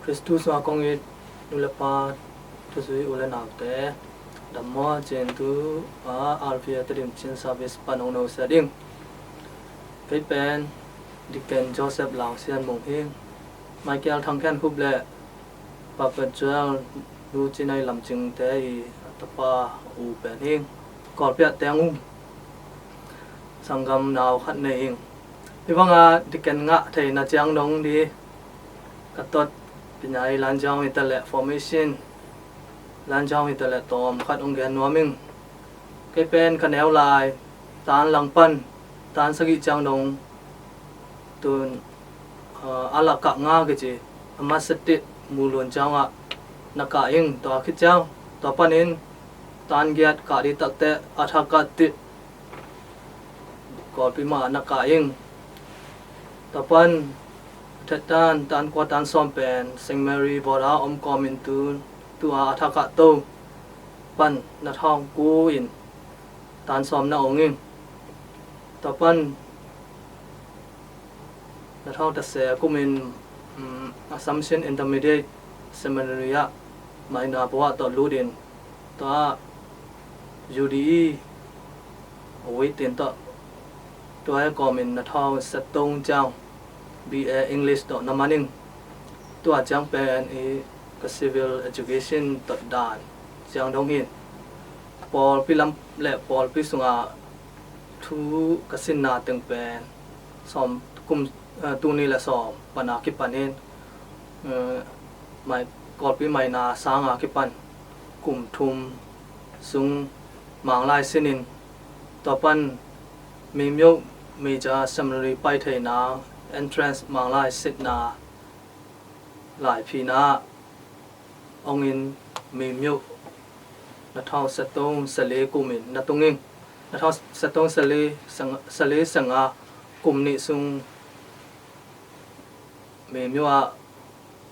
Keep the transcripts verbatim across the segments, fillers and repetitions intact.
Khrist sungah kong it nu le pa, thuzui u le naute, dam maw? Cin tu a R V A Tedim Chin Service pan hong no sia ding. Kei pen Deacon Joseph Lang Sian Mung hi. Michael Thang Khen Khup le Papa Joel Nu Cin Ai Lam Cingte i a tapa u pen hi. Kawlpi ah teng ung. Sanggam nau khat nei ing. Hi banga deacon ngah theina ciang dong di ka tot pinyai lanjang hi ta leh formation lanjang hi ta leh tawm khat hong gen nuam ing. Kei pen ka neu lai tan langpan tan sagih ciang dong tun a la kah nga kici a masa tih Mulun ciangah na kah ing. Tua khit ciang tua panin tan giat kah di takte a thak kah tih Kawlpi mah na kah ing. Tua pan thet tan tan kua tan sawm pen Saint Mary Board a om kawmin tu tua a thak kah to pan na thawng ku in tan sawm na ong ing. Tua pan na thawng tase kumin um, Assumption Intermediate Seminary ah maina bawah tawh lutin tua U D E a waitin tawh tua e kawmin na thawng setong ciang B A English tawh na man ing. Tua ciang pen i ka civil education tawh dan ciang dong hin pawlpi lam le pawlpi sungah thu ka sinna teng pen sawm kum tuni le sawm pana kipan hin mai Kawlpi maina sanga kipan kum thum sung Manglai sinin tua pan Mimyo Major Seminary pai theina entrance Manglai sitna laiphina ongin Mimyo na thawng setong sali kumin na tung ing. Na thawng setong sali sanga kum nih sung Mimyo ah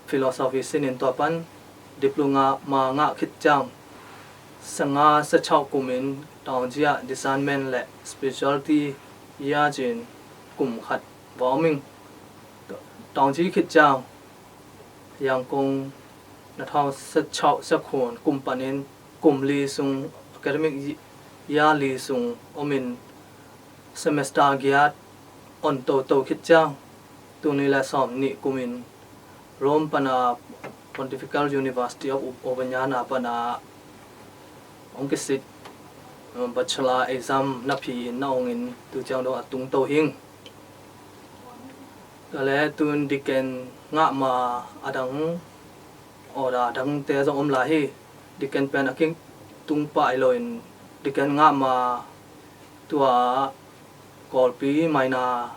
philosophy sinin tua pan diploma ngah khit ciang sanga sachauh kumin Taungji ah discernment le spirituality ya cin kum khat va om ing. Taungji khit ciang Yangon na thawng sachauh sakhun kum panin kum li sung academic ya li sung omin semester giat on toto khit ciang tuni le sawm nih kumin Rome pana Pontifical University of Urbaniana pana ong kisit bachelor exam na phi in na ongin tu ciang dong a tung to hing. Tua le tun deacon ngah ma a dang order dangte zong om lai hi. Deacon pen a kitung pah hi loin deacon ngah ma tua Kawlpi maina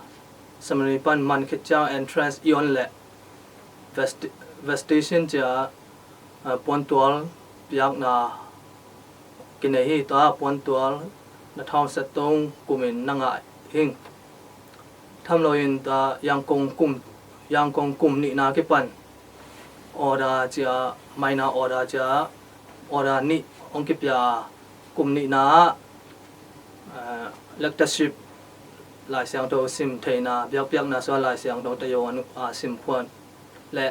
seminary pan man khit ciang entrance i on le vestation cia puantual piakna kinei hi. Tua puantual na thawng setong kumin na ngah hing. Tham loin ta Yangon kum Yangon kum nihna kipan order cia maina order cia order nih ong kipia kum nihna ah lectureship Lai Siangtho sim theina biakpiakna sua Lai Siangtho tayo a sim phuan le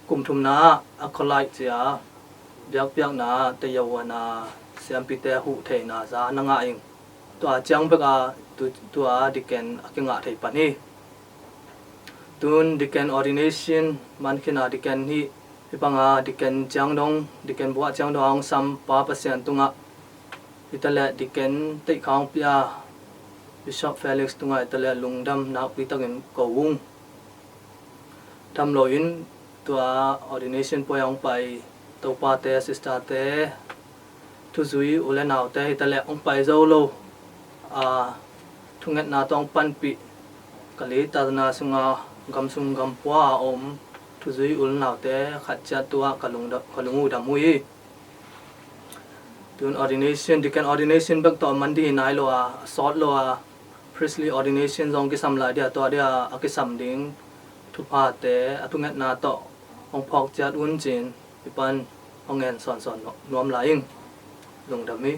kum thumna ah acolyte cia biakpiakna tayo a siampite huh theina za na ngah ing. Tua ciang bek a tua deacon a kingah thei pan hi. Tun deacon ordination man khin a deacon hi hi panga deacon ciang dong deacon buah ciang dong a hong sam pa Pasian tungah hi ta le deacon teihkhang pia Bishop Felix tungah hi ta le lungdam nakpi takin ko ung. Tham loin tua ordination puai a hong pai topate sisterte thuzui u le naute hi ta le hong pai zo lo a thungetna tawh hong panpih ka leitana sunga gamsung gampua a om thuzui u le naute khat ciat tuah ka lung uh dam uh hi. Tun ordination deacon ordination bek tawh man dih hi nai lo a a sawt lo a priestly ordination zong kisam lai dia tua dia a kisam ding thuphate a thungetna tawh hong phawk ciat un cin hi pan hong en sawnsawn nuam lai ing. Lungdam hi.